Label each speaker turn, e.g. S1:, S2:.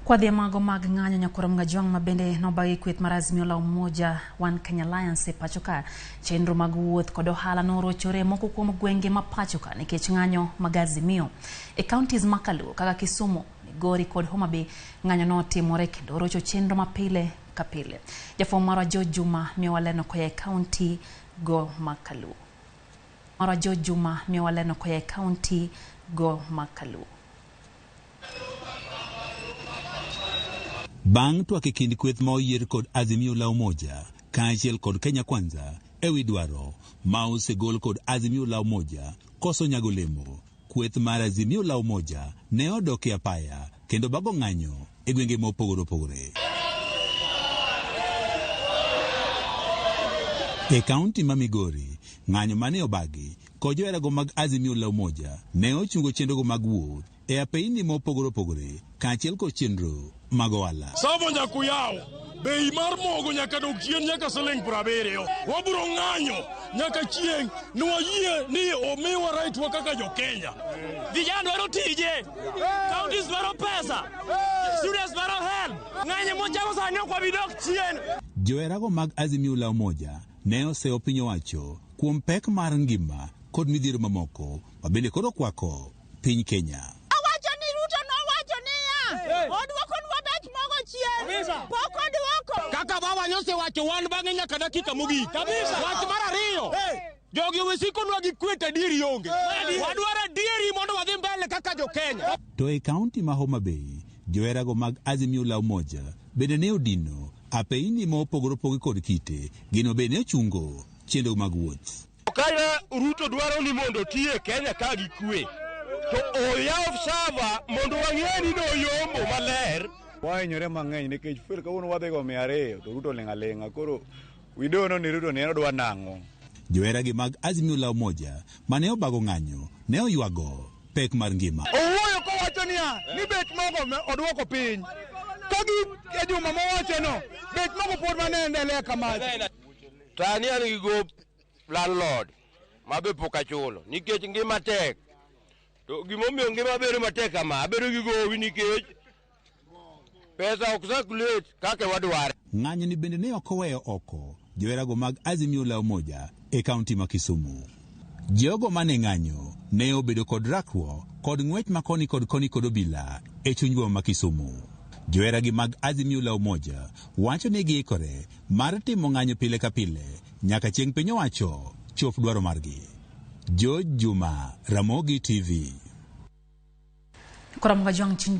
S1: Kwadhi mago mag ng'anyo Nyakurom Gajwang' ma bende nobagi kweth mar Azimio la Umoja One Kenya Alliance e pacho ka. Chenro mag wuoth kod ohala norochore e moko kuom gwenge ma pacho ka nikech ng'anyo mag Azimio. E counties ma kaluo kaka Kisumu, Migori kod Homa Bay, ng'anyo notimore kendo orocho chenro ma pile ka pile. Jafwambo marwa George Juma miyowa leno koya e county go ma kaluo. Marwa George Juma miyowa leno koya e county go ma kaluo.
S2: Bang' twak e kind kweth ma oyier kod Azimio la Umoja kaachiel kod Kenya Kwanza ewi dwaro ma osegol kod Azimio la Umoja koso nyago olemo, kweth mar Azimio la Umoja ne odok e apaya kendo bago ng'anyo e gwenge mopogore opogore. E kaunti ma Migori, ng'anyo mane obagi kod joherago mag Azimio la Umoja ne ochungo chenrogo mag wuoth e apeyni mopogore opogore kaachiel kod chenro mag ohala.
S3: Savo nyaka uyaw. Bei mar mogo nyaka dog chien nyaka siling 70. Wabiro ng'anyo nyaka chieng' ni wayie ni omiwa right wa kaka jo Kenya.
S4: Vijana dwaro tije, counties dwaro pesa, students dwaro help. Ng'anyo mochako sani ok wabi dok chien.
S2: Joherago mag Azimio la Umoja ne oseyo piny owacho kuom pek mar ngima kod midhiero mamoko ma bende koro okwako piny Kenya.
S5: Owacho ni Ruto nowacho niya, odwokonwa bech mogo chien, pok odwoko.
S4: Kaka baba nyosewacho wan bang'e nyaka dakika mogik. Wach mar ariyo, jogi owesikonwa gi kwe to adieri onge. Wadwaro adieri mondo wadhi mbele kaka jo Kenya.
S2: To e kaunti ma Homa Bay, joherago mag Azimio la Umoja bende ne odino apeyni ma opogore opogore kod kite, gino bende ne ochungo chenro mag wuoth.
S6: Ka Ruto dwaro ni mondo oti e Kenya ka gi kwe, to oyaw sava mondo wang'e ni noyombo maler.
S7: Wahinyore mang'eny nikech fuel kawuono wadhi go 200 to Ruto oling' aling'a. Koro we don't know ni Ruto ni en odwa nang'o.
S2: Joheragi mag Azimio la Umoja mane obago ng'anyo ne oywago pek mar ngima.
S8: Owuoyo kowacho niya ni bech mogo odwoko piny. Ka gi e juma mowachono, bech mogo pod mana endelea kamacha.
S6: Sani an gi gop landlord ma be pok achulo nikech ngima tek. To gimomiyo ngima bedo matek kama, abedo gi gowi nikech pesa ok circulate kaka wadware.
S2: Ng'anyo ni bende ne ok oweyo oko joherago mag Azimio la Umoja e kaunti ma Kisumu. Jogo mane ng'anyo ne obedo kod rakruok kod ng'wech ma koni kod koni kod obila e chuny boma ma Kisumu. Joheragi mag Azimio la Umoja wacho ni giikore mar timo ng'anyo pile ka pile nyaka chieng' piny owacho chop dwaro margi. George Juma, Ramogi TV.
S1: Koro Mgajwang' chuny